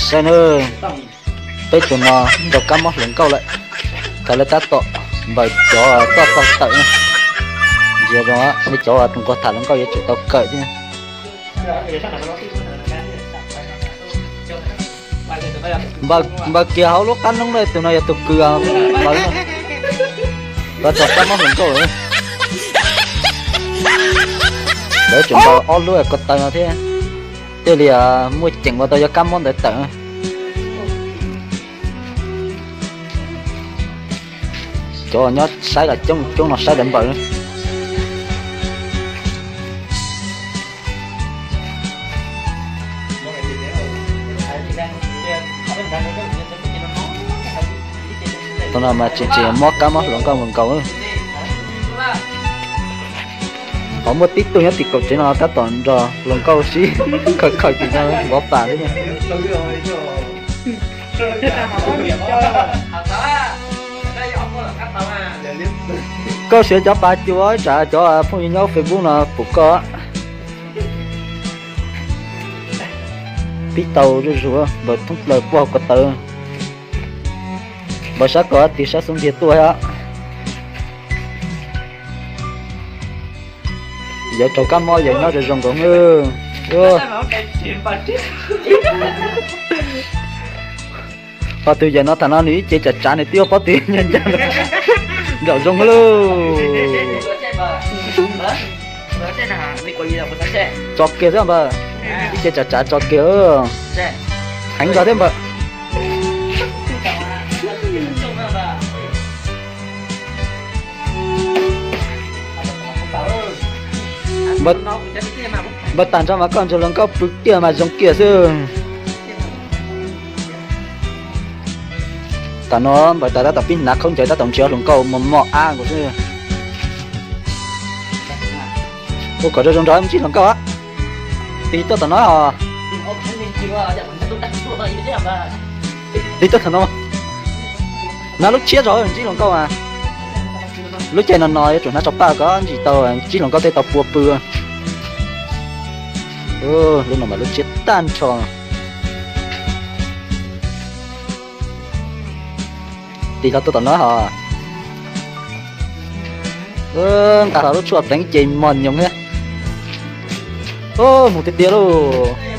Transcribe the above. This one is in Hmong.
Saib nawb, peb tus no rau kab mob hluas nkauj lawm. Thaum lawv tab tom npawm cov toj tau tawm na. Ntsia zoo, nej cov tus nquag tham hluas nkauj yuav tsum tau kawm thiab. Npawm kiag hauv lub qab noob na, tus no yog tus kws, los txog kab mob hluas nkauj lawm. Lawv tseem npawm ob lub ko taw no thiab, thiaj li muaj ceem ua tau cov kab mob ntawd tawm. Cov nyob saib los coob coob no saib lawv npawm. Thaum no mas tseem tseem mob kab mob hluas nkauj nkaus nkaus. Ho muaj tib tug nyob tim kaum tsev no tab tom nrog hluas nkauj sib khaws khaws tim no vov pam thiab. Koj siav cov pas cuav tsam cov phooj ywg nyob Facebook no pum koj. Pib tau zuj zus, npawm thoob plaws puag hauv ko taw. Npawm sab ko tig sab xub ntiag tuaj thiab. Yawg raug kab mob yawg nyob zoo zoo nkaus. Ho tus yawg no thaum no nws ib ce tsam tsav nws twb yuav pob tw ncaj nraum zoov lauj. Tso kiag xwb npawg, ib ce tsam tsav tso kiag. Heev nkaus thiab npawg. Npawg tag nrho mas koj nrog hluas nkauj pw kiag mas zoo kiag xwb. Tam no npawg tas tab tom pib hnav khaub ncaws tab tom nrhiav hluas nkauj mos mos ab nkaus xwb. Ua kom zoo zoo nrog ntsib hluas nkauj. Tig tuaj tom no os. Tig tuaj tom no. Hnav lub tshiab zog ntsib hluas nkauj mas. Lub caij no no yuav tsum hnav tso paj kom ntsim tau ntsib hluas nkauj thiaj tau pua pw. Lub no mas lub tshiab tag nrho. Tig hlo tuaj tom no hos. Nqa hlo lub tshuaj pleev ces mos nyoos thiab. Mus tiag tiag lauj.